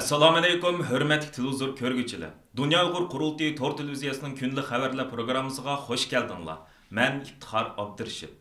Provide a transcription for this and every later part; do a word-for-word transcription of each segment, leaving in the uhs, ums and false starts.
ئەسسالامۇئەلەيكۇم، ھۆرمەتلىك تېلېۋىزور كۆرگۈچىلەر! دۇنيا ئۇيغۇر قۇرۇلتىيى تور تېلېۋىزىيەسىنىڭ كۈندىلىك خەۋەرلەر پروگراممىسىغا خۇش كەلدىڭلار. مەن ئىپتىخار ئابدۇرېشىت.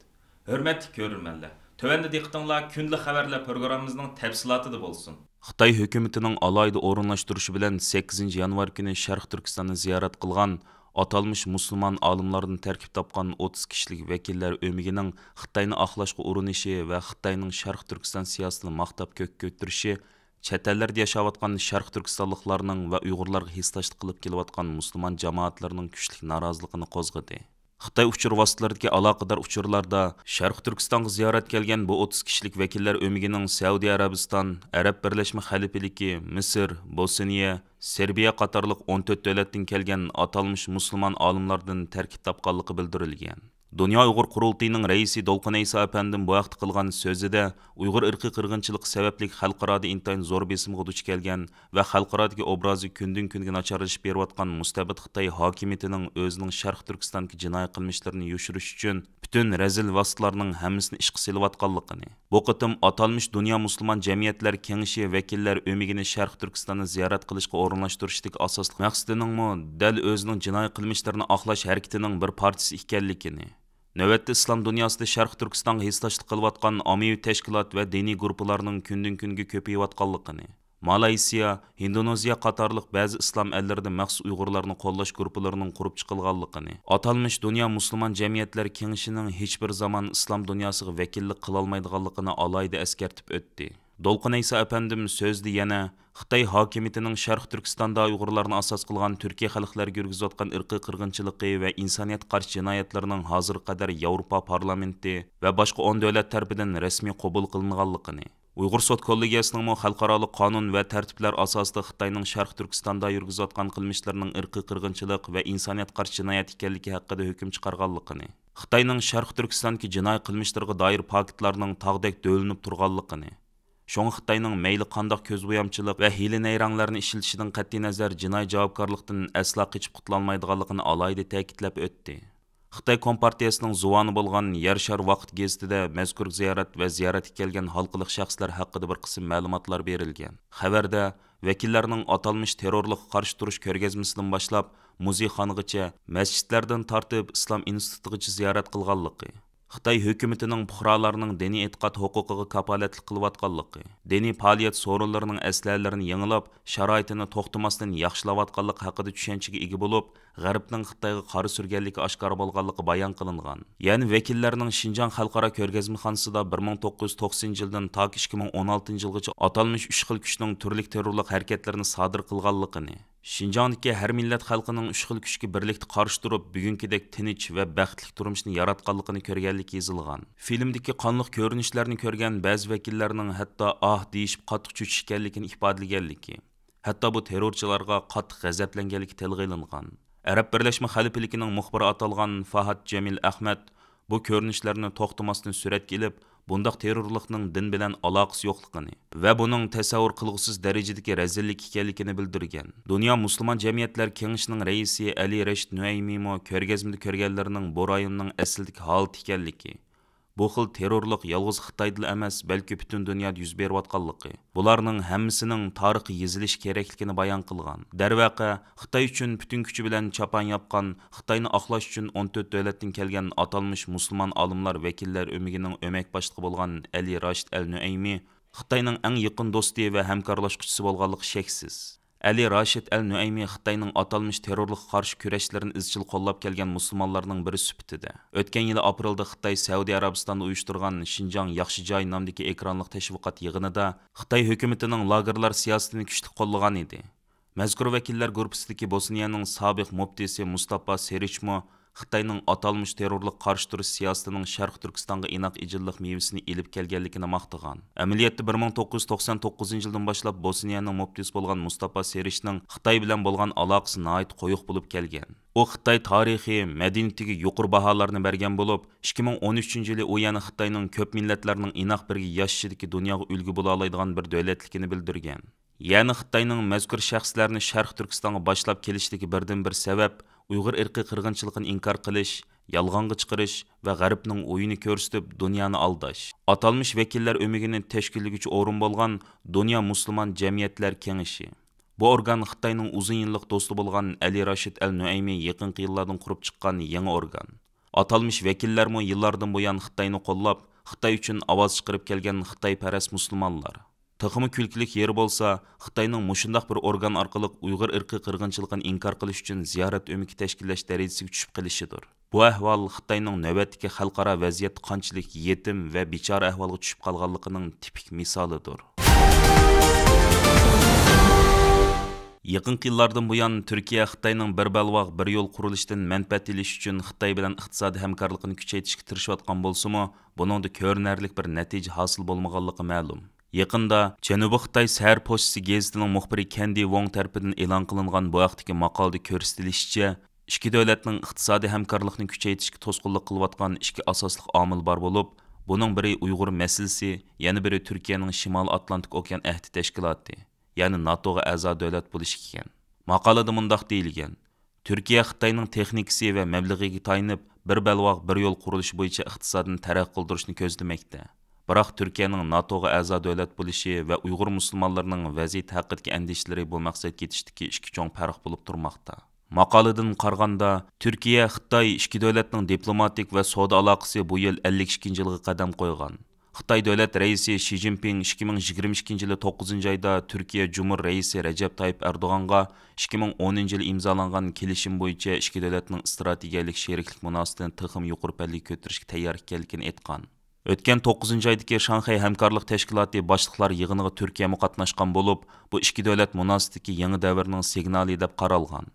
ھۆرمەتلىك كۆرۈرمەنلەر، تۆۋەندە دىققىتىڭلار كۈندىلىك خەۋەرلەر پروگراممىمىزنىڭ تەپسىلاتىدا بولسۇن. خىتاي ھۆكۈمىتىنىڭ ئالاھىدە ئورۇنلاشتۇرۇشى بىلەن سەككىزىنچى يانۋار كۈنى شەرقىي تۈركىستاننى زىيارەت قىلغان ئاتالمىش مۇسۇلمان ئالىملاردىن تەركىب تاپقان ئوتتۇز كىشىلىك ۋەكىللەر ئۆمىكىنىڭ خىتاينى ئاقلاشقا ئۇرۇنۇشى ۋە خىتاينىڭ شەرقىي تۈركىستان سىياسىتىنى ماختاپ كۆككە كۆتۈرۈشى چەت ئەللەردە ياشاۋاتقان شەرقىي تۈركىستانلىقلارنىڭ ۋە ئۇيغۇرلارغا ھېسداشلىق قىلىپ كېلىۋاتقان مۇسۇلمان جامائەتلىرىنىڭ كۈچلۈك نارازىلىقىنى قوزغىدى. خىتاي ئۇچۇر ۋاسىتىلىرىدىكى ئالاقىدار ئۇچۇرلاردا شەرقىي تۈركىستانغا زىيارەتكە كەلگەن بۇ ئوتتۇز كىشىلىك ۋەكىللەر ئۆمىكىنىڭ سەئۇدى ئەرەبىستان، ئەرەب بىرلەشمە خەلىپىلىكى، مىسىر، بوسنىيە، سېربىيە قاتارلىق ئون تۆت دۆلەتتىن كەلگەن ئاتالمىش مۇسۇلمان ئالىملاردىن تەركىب تاپقانلىقى بىلدۈرۈلگەن. دۇنيا ئۇيغۇر قۇرۇلتىيىنىڭ رەئىسى دولقۇن ئەيسا ئەپەندىم بۇ ھەقتە قىلغان سۆزىدە، ئۇيغۇر ئىرقىي قىرغىنچىلىقى سەۋەبلىك خەلقئارادا ئىنتايىن زور بېسىمغا دۇچ كەلگەن ۋە خەلقئارادىكى ئوبرازى كۈندىن-كۈنگە ناچارلىشىپ بېرىۋاتقان مۇستەبىت خىتاي ھاكىمىيىتىنىڭ ئۆزىنىڭ شەرقىي تۈركىستاندىكى جىنايى قىلمىشلىرىنى يوشۇرۇش ئۈچۈن پۈتۈن رەزىل ۋاسىتىلارنىڭ ھەممىسىنى ئىشقا سېلىۋاتقانلىقىنى، بۇ قېتىم ئاتالمىش دۇنيا مۇسۇلمان جەمئىيەتلەر كېڭىشى ۋەكىللەر ئۆمىكىنى شەرقىي تۈركىستاننى زىيارەت قىلىشقا ئورۇنلاشتۇرۇشتىكى ئاساسلىق مەقسىتىنىڭمۇ دەل ئۆزىنىڭ جىنايى قىلمىشلىرىنى ئاقلاش ھەرىكىتىنىڭ بىر پارچىسى ئىكەنلىكىنى، نۆۋەتتە ئىسلام دۇنياسىدا شەرقىي تۈركىستانغا ھېسداشلىق قىلىۋاتقان ئاممىۋى تەشكىلات ۋە دىنىي گۇرۇپپىلارنىڭ كۈندىن-كۈنگە كۆپىيىۋاتقانلىقىنى، مالايسىيا، ھىندونېزىيە قاتارلىق بەزى ئىسلام ئەللىرىدە مەخسۇس ئۇيغۇرلارنى قوللاش گۇرۇپپىلىرىنىڭ قۇرۇپ چىقىلغانلىقىنى، ئاتالمىش دۇنيا مۇسۇلمان جەمئىيەتلەر كېڭىشىنىڭ ھېچبىر زامان ئىسلام دۇنياسىغا ۋەكىللىك قىلالمايدىغانلىقىنى ئالاھىدە ئەسكەرتىپ ئۆتتى. دولقۇن ئەيسا ئەپەندىم سۆزىدە يەنە، خىتاي ھاكىمىيىتىنىڭ شەرقىي تۈركىستاندا ئۇيغۇرلارنى ئاساس قىلغان تۈركىي خەلقلەرگە يۈرگۈزۈۋاتقان ئىرقىي قىرغىنچىلىقى ۋە ئىنسانىيەتكە قارشى جىنايەتلىرىنىڭ ھازىرغا قەدەر ياۋروپا پارلامېنتى ۋە باشقا ئون دۆلەت تەرىپىدىن رەسمىي قوبۇل قىلىنغانلىقىنى، ئۇيغۇر سوت كوللېگىيەسىنىڭمۇ خەلقئارالىق قانۇن ۋە تەرتىپلەر ئاساسىدا خىتاينىڭ شەرقىي تۈركىستاندا يۈرگۈزۈۋاتقان قىلمىشلىرىنىڭ ئىرقىي قىرغىنچىلىق ۋە ئىنسانىيەتكە قارشى جىنايەت ئىكەنلىكى ھەققىدە ھۆكۈم چىقارغانلىقىنى، خىتاينىڭ شەرقىي تۈركىستاندىكى جىنايى قىلمىشلىرىغا دائىر پاكىتلارنىڭ تاغدەك دۆۋىلىنىپ تۇرغانلىقىنى، شۇڭا خىتاينىڭ مەيلى قانداق كۆز بويامچىلىق ۋە ھىيلە-نەيرەڭلەرنى ئىشلىتىشىدىن قەتئىينەزەر، جىنايى جاۋابكارلىقتىن ئەسلا قېچىپ قۇتۇلالمايدىغانلىقىنى ئالاھىدە تەكىتلەپ ئۆتتى. خىتاي كومپارتىيەسىنىڭ زۇۋانى بولغان يەر شارى ۋاقىت گېزىتىدە مەزكۇر زىيارەت ۋە زىيارەتكە كەلگەن ھالقىلىق شەخسلەر ھەققىدە بىر قىسىم مەلۇماتلار بېرىلگەن. خەۋەردە، ۋەكىللەرنىڭ ئاتالمىش تېررورلۇققا قارشى تۇرۇش كۆرگەزمىسىدىن باشلاپ، مۇزېيخانىغىچە، مەسچىتلەردىن تارتىپ ئىسلام ئىنستىتۇتىغىچە زىيارەت قىلغانلىقى، خىتاي ھۆكۈمىتىنىڭ پۇقرالارنىڭ دىنىي ئېتىقاد ھوقۇقىغا كاپالەتلىك قىلىۋاتقانلىقى، دىنىي پائالىيەت سورۇنلىرىنىڭ ئەسلىھەلىرىنى يېڭىلاپ، شارائىتىنى توختىماستىن ياخشىلاۋاتقانلىقى ھەققىدە چۈشەنچىگە ئىگە بولۇپ، غەربنىڭ خىتايغا قارا سۈرگەنلىكى ئاشكارا بولغانلىقى بايان قىلىنغان. يەنە ۋەكىللەرنىڭ شىنجاڭ خەلقئارا كۆرگەزمىخانىسىدا بىر مىڭ توققۇز يۈز توقسىنىنچى يىلدىن تاكى ئىككى مىڭ ئون ئالتىنچى يىلغىچە ئاتالمىش ئۈچ خىل كۈچنىڭ تۈرلۈك تېررورلۇق ھەرىكەتلىرىنى سادىر قىلغانلىقىنى، شىنجاڭدىكى ھەر مىللەت خەلقىنىڭ ئۈچ خىل كۈچكە بىرلىكتە قارشى تۇرۇپ، بۈگۈنكىدەك تىنچ ۋە بەختلىك تۇرمۇشنى ياراتقانلىقىنى كۆرگەنلىكى يېزىلغان. فىلىمدىكى قانلىق كۆرۈنۈشلەرنى كۆرگەن بەزى ۋەكىللەرنىڭ ھەتتا ئاھ دېيىشىپ قاتتىق چۆچۈشكەنلىكىنى ئىپادىلىگەنلىكى، ھەتتا بۇ تېررورچىلارغا قاتتىق غەزەپلەنگەنلىكى تىلغا ئېلىنغان. ئەرەب بىرلەشمە خەلىپىلىكىنىڭ مۇخبىرى ئاتالغان فاھاد جەمىل ئەخمەت بۇ كۆرۈنۈشلەرنى توختىماستىن سۈرەتكە ئېلىپ، بۇنداق تېررورلۇقنىڭ دىن بىلەن ئالاقىسى يوقلۇقىنى ۋە بۇنىڭ تەسەۋۋۇر قىلغۇسىز دەرىجىدىكى رەزىللىك ئىكەنلىكىنى بىلدۈرگەن. دۇنيا مۇسۇلمان جەمئىيەتلەر كېڭىشىنىڭ رەئىسى ئەلى رەشىد نۇئەيمىمۇ كۆرگەزمىدە كۆرگەنلىرىنىڭ بۇ رايوننىڭ ئەسلىدىكى ھالىتى ئىكەنلىكى، بۇ خىل تېررورلۇق يالغۇز خىتايدىلا ئەمەس، بەلكى پۈتۈن دۇنيادا يۈز بېرىۋاتقانلىقى، بۇلارنىڭ ھەممىسىنىڭ تارىخقا يېزىلىشى كېرەكلىكىنى بايان قىلغان. دەرۋەقە، خىتاي ئۈچۈن پۈتۈن كۈچى بىلەن چاپان ياپقان، خىتاينى ئاقلاش ئۈچۈن ئون تۆت دۆلەتتىن كەلگەن ئاتالمىش مۇسۇلمان ئالىملار ۋەكىللەر ئۆمىكىنىڭ ئۆمەك باشلىقى بولغان ئەلى راشىد ئەل نۇئەيمى خىتاينىڭ ئەڭ يېقىن دوستى ۋە ھەمكارلاشقۇچىسى بولغانلىقى شەكسىز. ئەلى راشىد ئەل نۇئەيمى خىتاينىڭ ئاتالمىش تېررورلۇققا قارشى كۈرەشلىرىنى ئىزچىل قوللاپ كەلگەن مۇسۇلمانلارنىڭ بىرى سۈپىتىدە، ئۆتكەن يىلى ئاپرېلدا خىتاي سەئۇدى ئەرەبىستاندا ئۇيۇشتۇرغان شىنجاڭ ياخشى جاي نامىدىكى ئېكرانلىق تەشۋىقات يىغىنىدا خىتاي ھۆكۈمىتىنىڭ لاگېرلار سىياسىتىنى كۈچلۈك قوللىغان ئىدى. مەزكۇر ۋەكىللەر گۇرۇپپىسىدىكى بوسنىيەنىڭ سابىق مۇپتىسى مۇستاپا سېرىچمۇ خىتاينىڭ ئاتالمىش تېررورلۇققا قارشى تۇرۇش سىياسىتىنىڭ شەرقىي تۈركىستانغا ئىناق ئىجىللىق مېۋىسىنى ئېلىپ كەلگەنلىكىنى ماختىغان. ئەمەلىيەتتە، بىر مىڭ توققۇز يۈز توقسان توققۇزىنچى يىلدىن باشلاپ بوسنىيەنىڭ مۇپتىسى بولغان مۇستاپا سېرىچنىڭ خىتاي بىلەن بولغان ئالاقىسى ناھايىتى قويۇق بولۇپ كەلگەن. ئۇ خىتاي تارىخى، مەدەنىيىتىگە يۇقىرى باھالارنى بەرگەن بولۇپ، ئىككى مىڭ ئون ئۈچىنچى يىلى ئۇ يەنە خىتاينىڭ كۆپ مىللەتلەرنىڭ ئىناق بىرگە ياشىشىدىكى دۇنياغا ئۈلگە بولالايدىغان بىر دۆلەتلىكىنى بىلدۈرگەن. يەنى خىتاينىڭ مەزكۇر شەخسلەرنى شەرقىي تۈركىستانغا باشلاپ كېلىشىدىكى بىردىنبىر سەۋەب ئۇيغۇر ئىرقىي قىرغىنچىلىقىنى ئىنكار قىلىش، يالغانغا چىقىرىش ۋە غەربنىڭ ئويۇنى كۆرسىتىپ دۇنيانى ئالداش. ئاتالمىش ۋەكىللەر ئۆمىكىنى تەشكىللىگۈچى ئورۇن بولغان دۇنيا مۇسۇلمان جەمئىيەتلەر كېڭىشى. بۇ ئورگان خىتاينىڭ ئۇزۇن يىللىق دوستى بولغان ئەلى راشىد ئەل نۇئەيمى يېقىنقى يىللاردىن قۇرۇپ چىققان يېڭى ئورگان. ئاتالمىش ۋەكىللەرمۇ يىللاردىن بۇيان خىتاينى قوللاپ، خىتاي ئۈچۈن ئاۋاز چىقىرىپ كەلگەن خىتايپەرەس مۇسۇلمانلار. تېخىمۇ كۈلكىلىك يېرى بولسا، خىتاينىڭ مۇشۇنداق بىر ئورگان ئارقىلىق ئۇيغۇر ئىرقىي قىرغىنچىلىقىنى ئىنكار قىلىش ئۈچۈن زىيارەت ئۆمىكى تەشكىللەش دەرىجىسىگە چۈشۈپ قېلىشىدۇر. بۇ ئەھۋال خىتاينىڭ نۆۋەتتىكى خەلقئارا ۋەزىيەتتە قانچىلىك يېتىم ۋە بىچارە ئەھۋالغا چۈشۈپ قالغانلىقىنىڭ تىپىك مىسالىدۇر. يېقىنقى يىللاردىن بۇيان، تۈركىيە خىتاينىڭ بىر بەلباغ، بىر يول قۇرۇلۇشىدىن مەنپەئەت ئېلىش ئۈچۈن خىتاي بىلەن ئىقتىسادىي ھەمكارلىقىنى كۈچەيتىشكە تىرىشىۋاتقان بولسىمۇ، بۇنىڭدا كۆرۈنەرلىك بىر نەتىجە ھاسىل بولمىغانلىقى مەلۇم. يېقىندا جەنۇبىي خىتاي سەھەر پوچتىسى گېزىتىنىڭ مۇخبىرى كەندى ۋوڭ تەرىپىدىن ئېلان قىلىنغان بۇ ھەقتىكى ماقالىدە كۆرسىتىلىشىچە، ئىككى دۆلەتنىڭ ئىقتىسادىي ھەمكارلىقىنى كۈچەيتىشكە توسقۇنلۇق قىلىۋاتقان ئىككى ئاساسلىق ئامىل بار بولۇپ، بۇنىڭ بىرى ئۇيغۇر مەسىلىسى، يەنە بىرى تۈركىيەنىڭ شىمالىي ئاتلانتىك ئوكيان ئەھدى تەشكىلاتى، يەنى ناتوغا ئەزا دۆلەت بولۇشى ئىكەن. ماقالىدە مۇنداق دېيىلگەن: تۈركىيە خىتاينىڭ تېخنىكىسى ۋە مەبلىغىگە تايىنىپ، بىر بەلباغ، بىر يول قۇرۇلۇشى بويىچە ئىقتىسادىنى تەرەققىي قىلدۇرۇشنى كۆزلىمەكتە. بىراق تۈركىيەنىڭ ناتوغا ئەزا دۆلەت بولۇشى ۋە ئۇيغۇر مۇسۇلمانلىرىنىڭ ۋەزىيىتى ھەققىدىكى ئەندىشىلىرى بۇ مەقسەتكە يېتىشتىكى ئىككى چوڭ پەرق بولۇپ تۇرماقتا. ماقالىدىن قارىغاندا، تۈركىيە، خىتاي ئىككى دۆلەتنىڭ دىپلوماتىك ۋە سودا ئالاقىسى بۇ يىل ئەللىك ئىككىنچى يىلغا قەدەم قويغان. خىتاي دۆلەت رەئىسى شى جىنپىڭ ئىككى مىڭ يىگىرمە ئىككىنچى يىلى توققۇزىنچى ئايدا تۈركىيە جۇمھۇر رەئىسى رەجەپ تايىپ ئەردوغانغا ئىككى مىڭ ئونىنچى يىلى ئىمزالانغان كېلىشىم بويىچە ئىككى دۆلەتنىڭ ئىستراتېگىيەلىك شېرىكلىك مۇناسىۋىتىنى تېخىمۇ يۇقىرى پەللىگە كۆتۈرۈشكە تەييار ئىكەنلىكىنى ئېيتقان. ئۆتكەن توققۇزىنچى ئايدىكى شاڭخەي ھەمكارلىق تەشكىلاتى باشلىقلار يىغىنىغا تۈركىيەمۇ قاتناشقان بولۇپ، بۇ ئىككى دۆلەت مۇناسىۋىتىدىكى يېڭى دەۋرنىڭ سىگنالى دەپ قارالغان.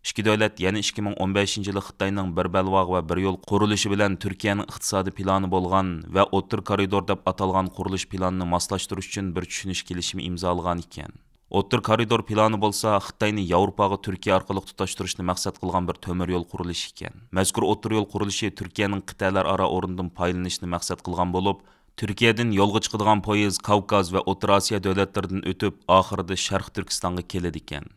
ئىككى دۆلەت يەنە ئىككى مىڭ ئون بەشىنچى يىلى خىتاينىڭ بىر بەلباغ ۋە بىر يول قۇرۇلۇشى بىلەن تۈركىيەنىڭ ئىقتىسادىي پىلانى بولغان ۋە ئوتتۇرا كورىدور دەپ ئاتالغان قۇرۇلۇش پىلانىنى ماسلاشتۇرۇش ئۈچۈن بىر چۈشىنىش كېلىشىمى ئىمزالىغان ئىكەن. ئوتتۇرا كورىدور پىلانى بولسا خىتاينى ياۋروپاغا تۈركىيە ئارقىلىق تۇتاشتۇرۇشنى مەقسەت قىلغان بىر تۆمۈر يول قۇرۇلۇشى ئىكەن. مەزكۇر ئوتتۇرا يول قۇرۇلۇشى تۈركىيەنىڭ قىتئەلەر ئارا ئورنىدىن پايدىلىنىشىنى مەقسەت قىلغان بولۇپ، تۈركىيەدىن يولغا چىقىدىغان پويىز كاۋكاز ۋە ئوتتۇرا ئاسىيا دۆلەتلىرىدىن ئۆتۈپ، ئاخىرىدا شەرقىي تۈركىستانغا كېلىدىكەن.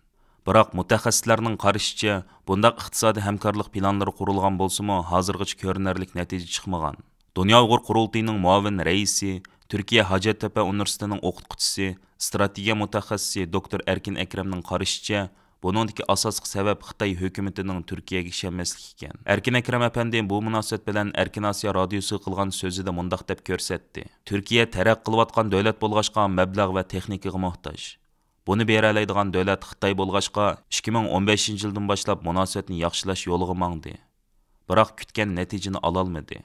بىراق مۇتەخەسسىسلەرنىڭ قارىشىچە، بۇنداق ئىقتىسادىي ھەمكارلىق پىلانلىرى قۇرۇلغان بولسىمۇ، ھازىرغىچە كۆرۈنەرلىك نەتىجە چىقمىغان. دۇنيا ئۇيغۇر قۇرۇلتىيىنىڭ مۇئاۋىن رەئىسى، تۈركىيە ھاجەتتەپە ئۇنىۋېرسىتېتىنىڭ ئوقۇتقۇچىسى، ئىستراتېگىيە مۇتەخەسسىسى دوكتور ئەركىن ئەكرەمنىڭ قارىشىچە، بۇنىڭدىكى ئاساسلىق سەۋەب خىتاي ھۆكۈمىتىنىڭ تۈركىيەگە ئىشەنمەسلىكى ئىكەن. ئەركىن ئەكرەم ئەپەندى بۇ مۇناسىۋەت بىلەن ئەركىن ئاسىيا رادىيوسىغا قىلغان سۆزىدە مۇنداق دەپ كۆرسەتتى: تۈركىيە تەرەققىي قىلىۋاتقان دۆلەت بولغاچقا، مەبلەغ ۋە تېخنىكىغا موھتاج. بۇنى بېرەلەيدىغان دۆلەت خىتاي بولغاچقا، ئىككى مىڭ ئون بەشىنچى يىلدىن باشلاپ مۇناسىۋەتنى ياخشىلاش يولىغا ماڭدى. بىراق كۈتكەن نەتىجىنى ئالالمىدى.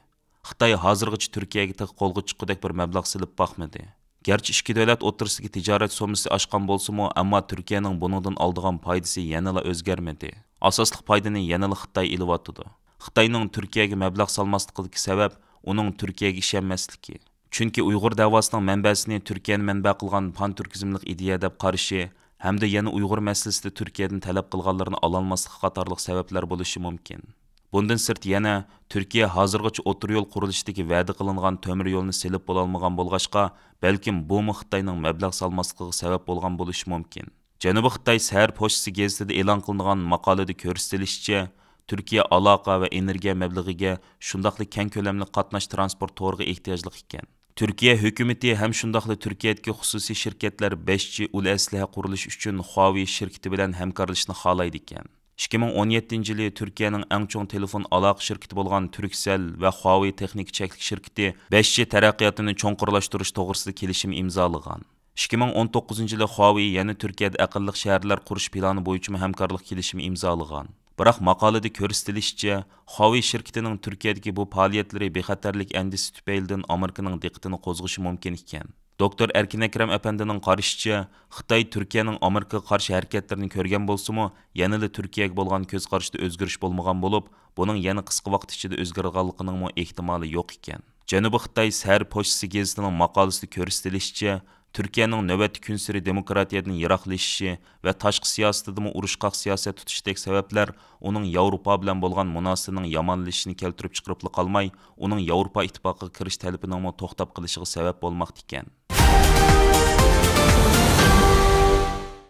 خىتاي ھازىرغىچە تۈركىيەگە تېخى قولغا چىققۇدەك بىر مەبلەغ سېلىپ باقمىدى. گەرچە ئىككى دۆلەت ئوتتۇرىسىدىكى تىجارەت سوممىسى ئاشقان بولسىمۇ، ئەمما تۈركىيەنىڭ بۇنىڭدىن ئالىدىغان پايدىسى يەنىلا ئۆزگەرمىدى. ئاساسلىق پايدىنى يەنىلا خىتاي ئېلىۋاتىدۇ. خىتاينىڭ تۈركىيەگە مەبلەغ سالماسلىقىدىكى سەۋەب ئۇنىڭ تۈركىيەگە ئىشەنمەسلىكى. چۈنكى ئۇيغۇر دەۋاسىنىڭ مەنبەسىنى تۈركىيەنى مەنبە قىلغان پانتۈركىزملىق ئىدىيە دەپ قارىشى ھەمدە يەنە ئۇيغۇر مەسىلىسىدە تۈركىيەدىن تەلەپ قىلغانلىرىنى ئالالماسلىقى قاتارلىق سەۋەبلەر بولۇشى مۇمكىن. بۇندىن سىرت يەنە تۈركىيە ھازىرغىچە ئوتتۇرا يول قۇرۇلۇشىدىكى ۋەدە قىلىنغان تۆمۈر يولنى سېلىپ بولالمىغان بولغاچقا، بەلكىم بۇمۇ خىتاينىڭ مەبلەغ سالماسلىقىغا سەۋەب بولغان بولۇشى مۇمكىن. جەنۇبىي خىتاي سەھەر پوچتىسى گېزىتىدە ئېلان قىلىنغان ماقالىدە كۆرسىتىلىشىچە، تۈركىيە ئالاقە ۋە ئېنېرگىيە مەبلىغىگە، شۇنداقلا كەڭ كۆلەملىك قاتناش تىرانسپورت تورىغا ئېھتىياجلىق ئىكەن. تۈركىيە ھۆكۈمىتى ھەم شۇنداقلا تۈركىيەدىكى خۇسۇسىي شىركەتلەر بەش جى ئۇل ئەسلىھە قۇرۇلۇشى ئۈچۈن خۇاۋېي شىركىتى بىلەن ھەمكارلىشىشنى خالايدىكەن. ئىككى مىڭ ئون يەتتىنچى يىلى تۈركىيەنىڭ ئەڭ چوڭ تېلېفون ئالاقە شىركىتى بولغان تۈركسەل ۋە خۇاۋېي تېخنىكا چەكلىك شىركىتى بەش جى تەرەققىياتىنى چوڭقۇرلاشتۇرۇش توغرىسىدا كېلىشىم ئىمزالىغان. ئىككى مىڭ ئون توققۇزىنچى يىلى خۇاۋېي يەنە تۈركىيەدە ئەقىللىق شەھەرلەر قۇرۇش پىلانى بويىچىمۇ ھەمكارلىق كېلىشىمى ئىمزالىغان. بىراق ماقالىدە كۆرسىتىلىشىچە، خۇاۋېي شىركىتىنىڭ تۈركىيەدىكى بۇ پائالىيەتلىرى بىخەتەرلىك ئەندىزىسى تۈپەيلىدىن ئامېرىكىنىڭ دىققىتىنى قوزغىشى مۇمكىن ئىكەن. دوكتور ئەركىن ئەكرەم ئەپەندىنىڭ قارىشىچە، خىتاي تۈركىيەنىڭ ئامېرىكىغا قارشى ھەرىكەتلىرىنى كۆرگەن بولسىمۇ، يەنىلا تۈركىيەگە بولغان كۆز قارىشىدا ئۆزگىرىش بولمىغان بولۇپ، بۇنىڭ يەنە قىسقا ۋاقىت ئىچىدە ئۆزگىرىدىغانلىقىنىڭمۇ ئېھتىمالى يوق ئىكەن. جەنۇبىي خىتاي سەھەر پوچتىسى گېزىتىنىڭ ماقالىسىدە كۆرسىتىلىشىچە، تۈركىيەنىڭ نۆۋەتتە كۈنسېرى دېموكراتىيەدىن يىراقلىشىشى ۋە تاشقى سىياسىتىدىمۇ ئۇرۇشقاق سىياسەت تۇتۇشىدەك سەۋەبلەر ئۇنىڭ ياۋروپا بىلەن بولغان مۇناسىۋىتىنىڭ يامانلىشىشىنى كەلتۈرۈپ چىقىرىپلا قالماي، ئۇنىڭ ياۋروپا ئىتتىپاقىغا كىرىش تەلىپىنىڭمۇ توختاپ قېلىشىغا سەۋەب بولماقتا ئىكەن.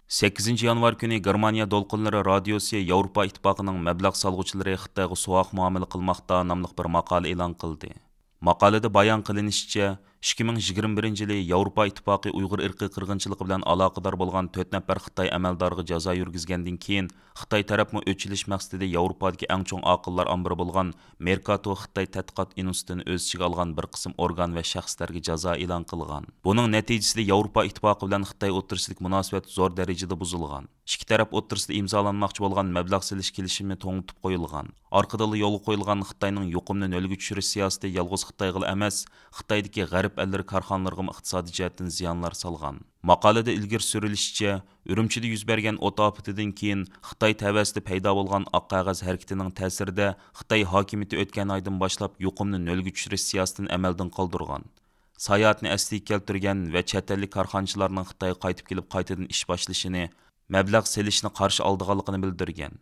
سەككىزىنچى يانۋار كۈنى گېرمانىيە دولقۇنلىرى رادىيوسى ياۋروپا ئىتتىپاقىنىڭ مەبلەغ سالغۇچىلىرى خىتايغا سوغۇق مۇئامىلە قىلماقتا ناملىق بىر ماقالە ئېلان قىلدى. ماقالىدە بايان قىلىنىشىچە، ئىككى مىڭ يىگىرمە بىرىنچى يىلى ياۋروپا ئىتتىپاقى ئۇيغۇر ئىرقىي قىرغىنچىلىقى بىلەن ئالاقىدار بولغان تۆت نەپەر خىتاي ئەمەلدارىغا جازا يۈرگۈزگەندىن كېيىن، خىتاي تەرەپمۇ ئۆچ ئېلىش مەقسىتىدە ياۋروپادىكى ئەڭ چوڭ ئاقىللار ئامبىرى بولغان مېركاتو خىتاي تەتقىقات ئىنستىتۇتىنى ئۆز ئىچىگە ئالغان بىر قىسىم ئورگان ۋە شەخسلەرگە جازا ئېلان قىلغان. بۇنىڭ نەتىجىسىدە ياۋروپا ئىتتىپاقى بىلەن خىتاي ئوتتۇرىسىدىكى مۇناسىۋەت زور دەرىجىدە بۇزۇلغان. ئىككى تەرەپ ئوتتۇرىسىدا ئىمزالانماقچى بولغان مەبلەغ سېلىش كېلىشىمى توڭلىتىپ قويۇلغان. ئارقىدىنلا يولغا قويۇلغان خىتاينىڭ يۇقۇمنى نۆلگە چۈشۈرۈش سىياسىتى يالغۇز خىتايغىلا ئەمەس، خىتايدىكى غەرب ئەللىرى كارخانىلىرىغىمۇ ئىقتىسادىي جەھەتتىن زىيانلار سالغان. ماقالىدە ئىلگىرى سۈرۈلۈشىچە، ئۈرۈمچىدە يۈز بەرگەن ئوت ئاپىتىدىن كېيىن خىتاي تەۋەسىدە پەيدا بولغان ئاق قەغەز ھەرىكىتىنىڭ تەسىرىدە خىتاي ھاكىمىيىتى ئۆتكەن ئايدىن باشلاپ يۇقۇمنى نۆلگە چۈشۈرۈش سىياسىتىنى ئەمەلدىن قالدۇرغان. ساياھەتنى ئەسلىگە كەلتۈرگەن ۋە چەت ئەللىك كارخانىچىلارنىڭ خىتايغا قايتىپ كېلىپ قايتىدىن ئىش باشلىشىنى، مەبلەغ سېلىشنى قارشى ئالىدىغانلىقىنى بىلدۈرگەن.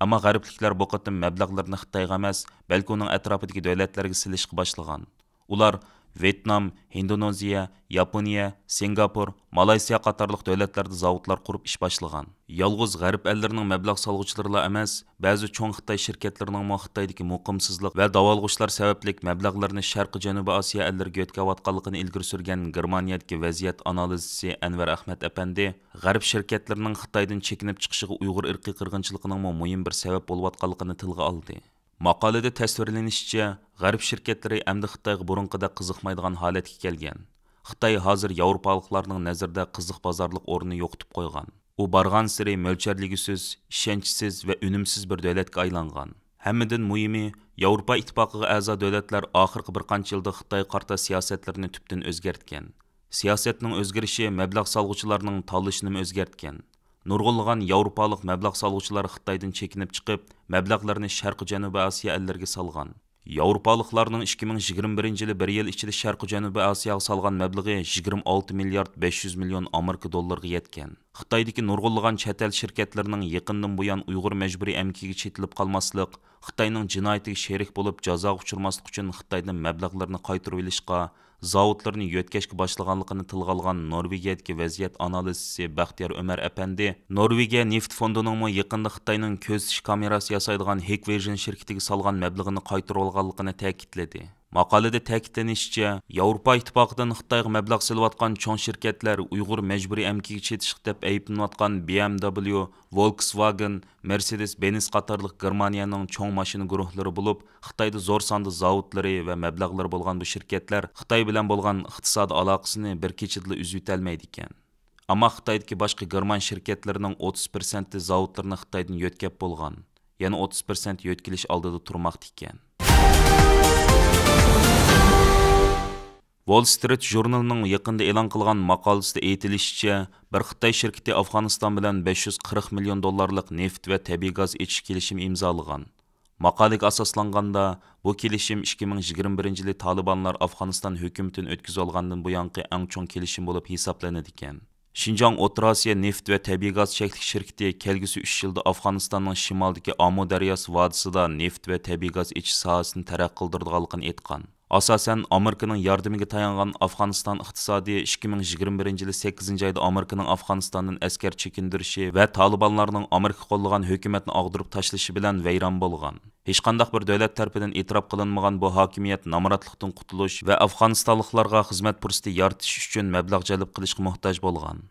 ئەمما غەربلىكلەر بۇ قېتىم مەبلەغلىرىنى خىتايغا ئەمەس، بەلكى ئۇنىڭ ئەتراپىدىكى دۆلەتلەرگە سېلىشقا باشلىغان. ئۇلار ۋيېتنام، ھىندونېزىيە، ياپونىيە، سىنگاپور، مالايسىيا قاتارلىق دۆلەتلەردە زاۋۇتلار قۇرۇپ ئىش باشلىغان. يالغۇز غەرب ئەللىرىنىڭ مەبلەغ سالغۇچىلىرىلا ئەمەس، بەزى چوڭ خىتاي شىركەتلىرىنىڭمۇ خىتايدىكى مۇقىمسىزلىق ۋە داۋالغۇشلار سەۋەبلىك مەبلەغلىرىنى شەرقىي جەنۇبىي ئاسىيا ئەللىرىگە يۆتكەۋاتقانلىقىنى ئىلگىرى سۈرگەن گېرمانىيەدىكى ۋەزىيەت ئانالىزچىسى ئەنۋەر ئەخمەت ئەپەندى، غەرب شىركەتلىرىنىڭ خىتايدىن چېكىنىپ چىقىشىغا ئۇيغۇر ئىرقىي قىرغىنچىلىقىنىڭمۇ مۇھىم بىر سەۋەب بولۇۋاتقانلىقىنى تىلغا ئالدى. ماقالىدە تەسۋىرلىنىشىچە، غەرب شىركەتلىرى ئەمدى خىتايغا بۇرۇنقىدەك قىزىقمايدىغان ھالەتكە كەلگەن. خىتاي ھازىر ياۋروپالىقلارنىڭ نەزىرىدە قىزىق بازارلىق ئورنىنى يوقىتىپ قويغان. ئۇ بارغانسېرى مۆلچەرلىگۈسىز، ئىشەنچسىز ۋە ئۈنۈمسىز بىر دۆلەتكە ئايلانغان. ھەممىدىن مۇھىمى، ياۋروپا ئىتتىپاقىغا ئەزا دۆلەتلەر ئاخىرقى بىر قانچە يىلدا خىتايغا قارىتا سىياسەتلىرىنى تۈپتىن ئۆزگەرتكەن. سىياسەتنىڭ ئۆزگىرىشى مەبلەغ سالغۇچىلارنىڭ تاللىشىنىمۇ ئۆزگەرتكەن. نۇرغۇنلىغان ياۋروپالىق مەبلەغ سالغۇچىلار خىتايدىن چېكىنىپ چىقىپ، مەبلەغلىرىنى شەرقىي جەنۇبىي ئاسىيا ئەللىرىگە سالغان. ياۋروپالىقلارنىڭ ئىككى مىڭ يىگىرمە بىرىنچى يىلى بىر يىل ئىچىدە شەرقىي جەنۇبىي ئاسىياغا سالغان مەبلىغى يىگىرمە ئالتە مىليارد بەش يۈز مىليون ئامېرىكا دوللىرىغا يەتكەن. خىتايدىكى نۇرغۇنلىغان چەت ئەل شىركەتلىرىنىڭ يېقىندىن بۇيان ئۇيغۇر مەجبۇرىي ئەمگىكىگە چېتىلىپ قالماسلىق، خىتاينىڭ جىنايىتىگە شېرىك بولۇپ جازاغا ئۇچرىماسلىق ئۈچۈن خىتايدىن مەبلەغلىرىنى قايتۇرۇۋېلىشقا، زاۋۇتلىرىنى يۆتكەشكە باشلىغانلىقىنى تىلغا ئالغان نورۋېگىيەدىكى ۋەزىيەت ئانالىزچىسى بەختىيار ئۆمەر ئەپەندى، نورۋېگىيە نېفىت فوندىنىڭمۇ يېقىندا خىتاينىڭ كۆزىتىش كامېراسى ياسايدىغان ھىكۋىژن شىركىتىگە سالغان مەبلىغىنى قايتۇرۇۋالغانلىقىنى تەكىتلىدى. ماقالىدە تەكىتلىنىشىچە، ياۋروپا ئىتتىپاقىدىن خىتايغا مەبلەغ سېلىۋاتقان چوڭ شىركەتلەر ئۇيغۇر مەجبۇرىي ئەمگىكىگە چېتىشلىق دەپ ئەيىبلىنىۋاتقان بى ئېم دەبليۇ، ۋولكسۋاگېن، مېرسېدېس بېنز قاتارلىق گېرمانىيەنىڭ چوڭ ماشىنا گۇرۇھلىرى بولۇپ، خىتايدا زور ساندا زاۋۇتلىرى ۋە مەبلەغلىرى بولغان بۇ شىركەتلەر خىتاي بىلەن بولغان ئىقتىسادىي ئالاقىسىنى بىر كېچىدىلا ئۈزۈۋېتەلمەيدىكەن. ئەمما خىتايدىكى باشقا گېرمان شىركەتلىرىنىڭ ئوتتۇز پىرسەنتى زاۋۇتلىرىنى خىتايدىن يۆتكەپ بولغان، يەنە ئوتتۇز پىرسەنت يۆتكىلىش ئالدىدا تۇرماقتا ئىكەن. ۋول سترىت ژۇرنىلىنىڭ يېقىندا ئېلان قىلغان ماقالىسىدە ئېيتىلىشىچە، بىر خىتاي شىركىتى ئافغانىستان بىلەن بەش يۈز قىرىق مىليون دوللارلىق نېفىت ۋە تەبىئىي گاز ئېچىش كېلىشىمى ئىمزالىغان. ماقالىگە ئاساسلانغاندا، بۇ كېلىشىم ئىككى مىڭ يىگىرمە بىرىنچى يىلى تالىبانلار ئافغانىستان ھۆكۈمىتىنى ئۆتكۈزۈۋالغاندىن بۇيانقى ئەڭ چوڭ كېلىشىم بولۇپ ھېسابلىنىدىكەن. شىنجاڭ ئوتتۇرا ئاسىيا نېفىت ۋە تەبىئىي گاز چەكلىك شىركىتى كەلگۈسى ئۈچ يىلدا ئافغانىستاننىڭ شىمالدىكى ئامۇ دەرياسى ۋادىسىدا نېفىت ۋە تەبىئىي گاز ئېچىش ساھەسىنى تەرەققىي قىلدۇرىدىغانلىقىنى ئېيتقان. ئاساسەن، ئامېرىكىنىڭ ياردىمىگە تايانغان ئافغانىستان ئىقتىسادى ئىككى مىڭ يىگىرمە بىرىنچى يىلى سەككىزىنچى ئايدا ئامېرىكىنىڭ ئافغانىستاندىن ئەسكەر چېكىندۈرۈشى ۋە تالىبانلارنىڭ ئامېرىكا قوللىغان ھۆكۈمەتنى ئاغدۇرۇپ تاشلىشى بىلەن ۋەيران بولغان. ھېچقانداق بىر دۆلەت تەرىپىدىن ئېتىراپ قىلىنمىغان بۇ ھاكىمىيەت نامراتلىقتىن قۇتۇلۇش ۋە ئافغانىستانلىقلارغا خىزمەت پۇرسىتى يارىتىش ئۈچۈن مەبلەغ جەلپ قىلىشقا موھتاج بولغان.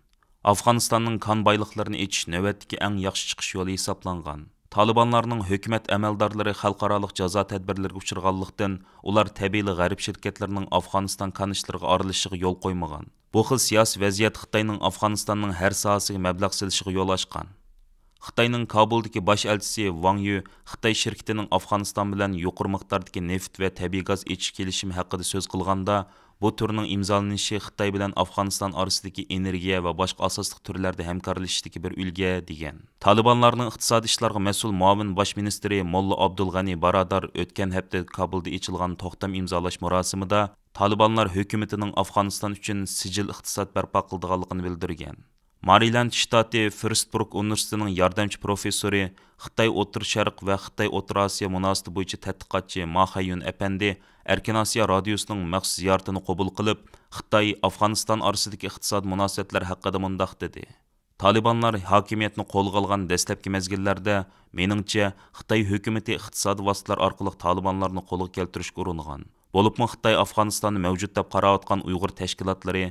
ئافغانىستاننىڭ كان بايلىقلىرىنى ئېچىش نۆۋەتتىكى ئەڭ ياخشى چىقىش يولى ھېسابلانغان. تالىبانلارنىڭ ھۆكۈمەت ئەمەلدارلىرى خەلقئارالىق جازا تەدبىرلىرىگە ئۇچرىغانلىقتىن، ئۇلار تەبىئىيلا غەرب شىركەتلىرىنىڭ ئافغانىستان كانىشلىرىغا ئارىلىشىشىغا يول قويمىغان. بۇ خىل سىياسىي ۋەزىيەت خىتاينىڭ ئافغانىستاننىڭ ھەر ساھەسىگە مەبلەغ سېلىشىغا يول ئاچقان. خىتاينىڭ كابۇلدىكى باش ئەلچىسى ۋاڭ يۈ خىتاي شىركىتىنىڭ ئافغانىستان بىلەن يۇقىرى مىقداردىكى نېفىت ۋە تەبىئىي گاز ئېچىش كېلىشىمى ھەققىدە سۆز قىلغاندا، بۇ تۈرنىڭ ئىمزالىنىشى خىتاي بىلەن ئافغانىستان ئارىسىدىكى ئېنېرگىيە ۋە باشقا ئاساسلىق تۈرلەردە ھەمكارلىشىشتىكى بىر ئۈلگە، دېگەن. تالىبانلارنىڭ ئىقتىسادىي ئىشلارغا مەسئۇل مۇئاۋىن باش مىنىستىرى موللا ئابدۇلغەنى بارادار ئۆتكەن ھەپتە كابۇلدا ئېچىلغان توختام ئىمزالاش مۇراسىمىدا، تالىبانلار ھۆكۈمىتىنىڭ ئافغانىستان ئۈچۈن سىجىل ئىقتىساد بەرپا قىلىدىغانلىقىنى بىلدۈرگەن. مارىلەند شتاتى فىرستبۇرگ ئۇنىۋېرسىتېتىنىڭ ياردەمچى پروفېسسورى، خىتاي ئوتتۇرا شەرق ۋە خىتاي ئوتتۇرا ئاسىيا مۇناسىۋىتى بويىچە تەتقىقاتچى ما خەييۈن ئەپەندى ئەركىن ئاسىيا رادىيوسىنىڭ مەخسۇس زىيارىتىنى قوبۇل قىلىپ، خىتاي ئافغانىستان ئارىسىدىكى ئىقتىسادىي مۇناسىۋەتلەر ھەققىدە مۇنداق دېدى: تالىبانلار ھاكىمىيەتنى قولغا ئالغان دەسلەپكى مەزگىللەردە، مېنىڭچە، خىتاي ھۆكۈمىتى ئىقتىسادىي ۋاسىتىلەر ئارقىلىق تالىبانلارنى قولغا كەلتۈرۈشكە ئۇرۇنغان. بولۇپمۇ خىتاي ئافغانىستاننى مەۋجۇت دەپ قاراۋاتقان ئۇيغۇر تەشكىلاتلىرى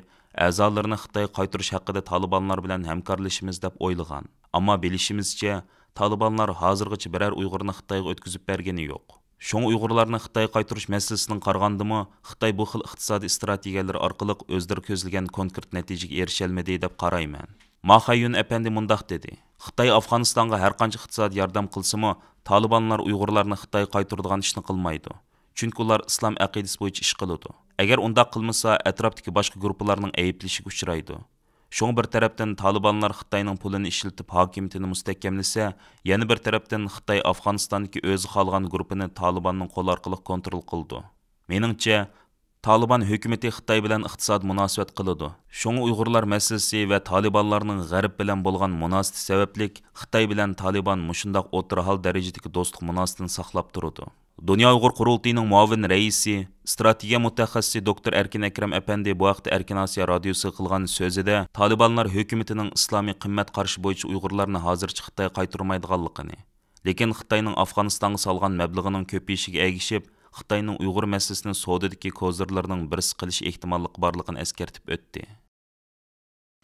ئەزالىرىنى خىتايغا قايتۇرۇش ھەققىدە تالىبانلار بىلەن ھەمكارلىشىمىز دەپ ئويلىغان. ئەمما بىلىشىمىزچە، تالىبانلار ھازىرغىچە بىرەر ئۇيغۇرنى خىتايغا ئۆتكۈزۈپ بەرگىنى يوق. شۇڭا ئۇيغۇرلارنى خىتايغا قايتۇرۇش مەسىلىسىدىن قارىغاندىمۇ، خىتاي بۇ خىل ئىقتىسادىي ئىستراتېگىيەلىرى ئارقىلىق ئۆزلىرى كۆزلىگەن كونكرېت نەتىجىگە ئېرىشەلمىدى دەپ قارايمەن. ما خەييۈن ئەپەندى مۇنداق دېدى: خىتاي ئافغانىستانغا ھەرقانچە ئىقتىسادىي ياردەم قىلسىمۇ، تالىبانلار ئۇيغۇرلارنى خىتايغا قايتۇرىدىغان ئىشنى قىلمايدۇ. چۈنكى ئۇلار ئىسلام ئەقىدىسى بويىچە ئىش قىلىدۇ. ئەگەر ئۇنداق قىلمىسا، ئەتراپتىكى باشقا گۇرۇپپىلارنىڭ ئەيىبلىشىگە ئۇچرايدۇ. شۇڭا بىر تەرەپتىن تالىبانلار خىتاينىڭ پۇلىنى ئىشلىتىپ ھاكىمىيىتىنى مۇستەھكەملىسە، يەنە بىر تەرەپتىن خىتاي ئافغانىستاندىكى ئۆزى خالىغان گۇرۇپپىنى تالىباننىڭ قولى ئارقىلىق كونترول قىلىدۇ. مېنىڭچە، تالىبان ھۆكۈمىتى خىتاي بىلەن ئىقتىسادىي مۇناسىۋەت قىلىدۇ. شۇڭا ئۇيغۇرلار مەسىلىسى ۋە تالىبانلارنىڭ غەرب بىلەن بولغان مۇناسىۋىتى سەۋەبلىك خىتاي بىلەن تالىبان مۇشۇنداق ئوتتۇرا ھال دەرىجىدىكى دوستلۇق مۇناسىۋىتىنى ساقلاپ تۇرىدۇ. دۇنيا ئۇيغۇر قۇرۇلتىيىنىڭ مۇئاۋىن رەئىسى، ئىستراتېگىيە مۇتەخەسسىسى دوكتور ئەركىن ئەكرەم ئەپەندى بۇ ھەقتە ئەركىن ئاسىيا رادىيوسىغا قىلغان سۆزىدە، تالىبانلار ھۆكۈمىتىنىڭ ئىسلامىي قىممەت قارىشى بويىچە ئۇيغۇرلارنى ھازىرچە خىتايغا قايتۇرمايدىغانلىقىنى، لېكىن خىتاينىڭ ئافغانىستانغا سالغان مەبلىغىنىڭ كۆپىيىشىگە ئەگىشىپ، خىتاينىڭ ئۇيغۇر مەسىلىسىنى سودىدىكى كوزىرلىرىنىڭ بىرسى قىلىش ئېھتىماللىقى بارلىقىنى ئەسكەرتىپ ئۆتتى.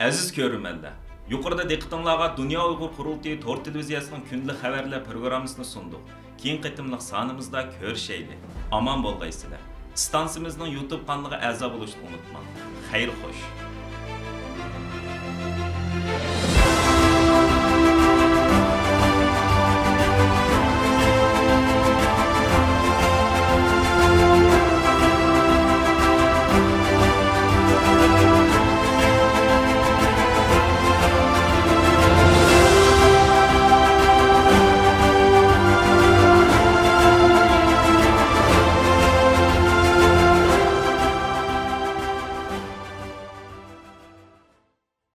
ئەزىز كۆرۈرمەنلەر، يۇقىرىدا دىققىتىڭلارغا دۇنيا ئۇيغۇر قۇرۇلتىيى تور تېلېۋىزىيەسىنىڭ كۈندىلىك خەۋەرلەر پروگراممىسىنى سۇندۇق. كېيىن قېتىملىق سانىمىزدا كۆرۈشەيلى. ئامان بولغايسىلەر. ئىستانسىمىزنىڭ يۇتۇب قانىلىغا ئەزا بولۇشنى ئۇنتۇماڭ. خەير خوش.